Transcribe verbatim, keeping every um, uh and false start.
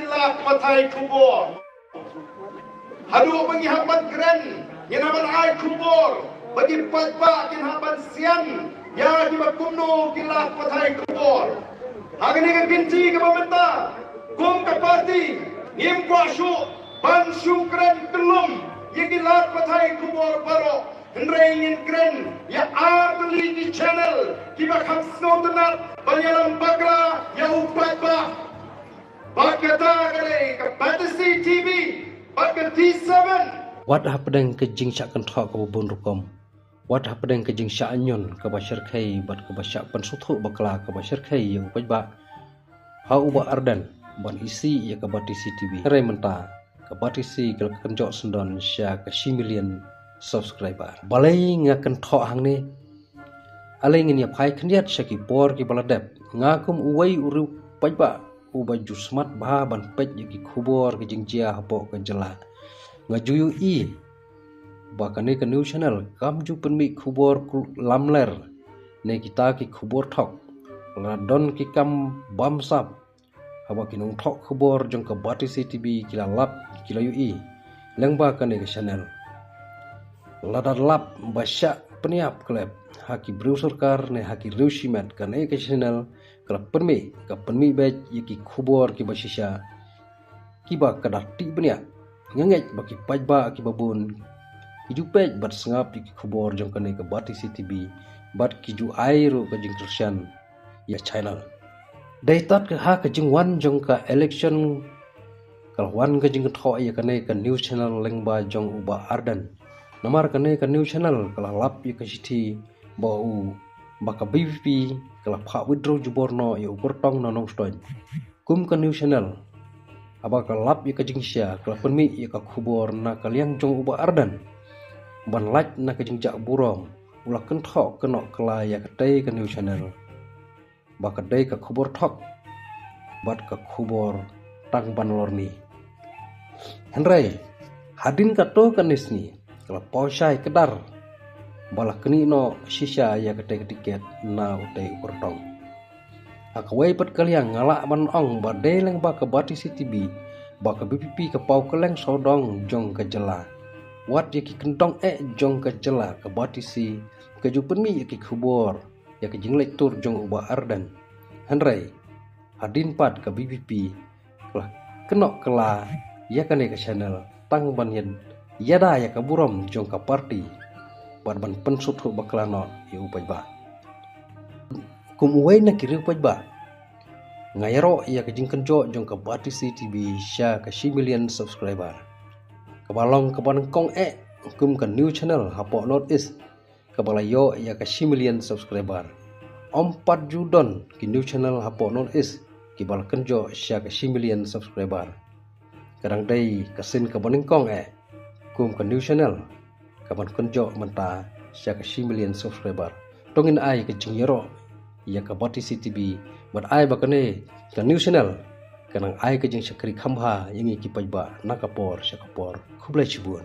lad pathai khubor. Haduh ba ngi hap ban kren, ngin hap ban ai khubor ba ki paidbah kin hap ban sian ïa kiba kumno ki lad pathai khubor. Ha kane ka kynti kaba mynta, kum ka party ngim kwah shuh ban shu kren kyllum ïa ki lad pathai khubor baroh. Hynrei ngin kren ïa ar tylli ki channel kiba kham sngewtynnat ban ïalam bakla ïa u paidbah. Bad kata ka dei ka Batesi T V bad ka T seven. Wat hapdeng ka jingshah kynthoh kaba bun rukom, wat hapdeng ka jingshah ñion kaba shyrkhei bad kaba shah pynsngewthuh bakla kaba shyrkhei ïa u paidbah, ha u Bah Ardent ban isih ïa ka Batesi T V. Hynrei mynta ka Batesi ka la kynjoh syndon sha ka shi million subscriber. Balei nga kynthoh hangne? Ale ngin ïa phai khyndiat sha ki por kiba la dep. Nga kum uwei u riewpaidbah uba ju smat bha ban peit ïa ki khubor ki jingjia hapoh ka jylla. Nga ju ïohi ba kane ka news channel kam ju pynmih khubor lamler ne kita ki khubor thok. La don ki kam bamsap haba ki nongthoh khubor jong ka Batesi T V ki la lap, ki la ïohi lyngba kane ka channel. Lada lap ba shah pynïap klep ha ki briew sorkar ne ha ki riew shimet, kane ka channel ka la pynmih, ka pynmih beit ïa ki khubor kiba shisha kiba ka da tih bniah. Nga ngeit ba ki paidbah kiba bun ki ju peit bad sngap ïa ki khubor jong kane ka Batesi T V bad ki ju ai ruh ka jingkyrshan ïa channel. Dei tad ka ha ka jingwan jong ka election ka la wan ka jingkynthoh ïa kane ka news channel lyngba jong u Bah Ardent. Namar kane ka news channel ka la lap ïa ka shithi ba u, ba ka B P P ka la phah withdraw jubor noh ïa u kyrtong na Nongstoiñ. Kum ka news channel haba ka lap ïa ka jingshia ka la pynmih ïa ka khubor na ka liang jong u Bah Ardent ban lait na ka jingjah burom, u la kynthoh kynnoh kylla ïa katei ka news channel ba ka dei ka khubor thok bad ka khubor tang ban lorni. Hynrei hadien kato kane sngi ka la paw shai kdar ba la knieh noh shisha ïa katei ka tiket na utei u kyrtong. Ha kawei pat ka liang nga lah ban ong ba dei lyngba ka Batesi T V ba ka B P P ka paw kylleng sawdong jong ka jylla. Wat ïa ki kyndong eh jong ka jylla ka Batesi ka ju pynmih ïa ki khubor ïa ka jingleit tur jong u Bah Ardent. Hynrei hadien pat ka B P P ka la kynnoh kylla ïa kane ka channel tang ban ïa, ïada ïa ka burom jong ka party bad ban pynsngewthuh bakla noh ïa u paidbah. Kum uwei na ki riewpaidbah, nga ïaroh ïa ka jingkynjoh jong ka Batesi T V sha ka shi million subscriber, kaba long kaba nyngkong eh kum ka news channel hapoh North East kaba la ïoh ïa ka shi million subscriber. Ym pat ju don ki news channel hapoh North East kiba la kynjoh sha ka shi million subscriber. Ka dang dei ka sien kaba nyngkong eh kum ka news channel kaban kynjoh mynta sha ka shi million subscriber. To ngin ai ka jingïaroh ïa ka Batesi T V bad ai ba kane ka news channel ka nang ai ka jingshakri kham bha ïa ngi ki paidbah na ka por sha ka por. Khublei shibun.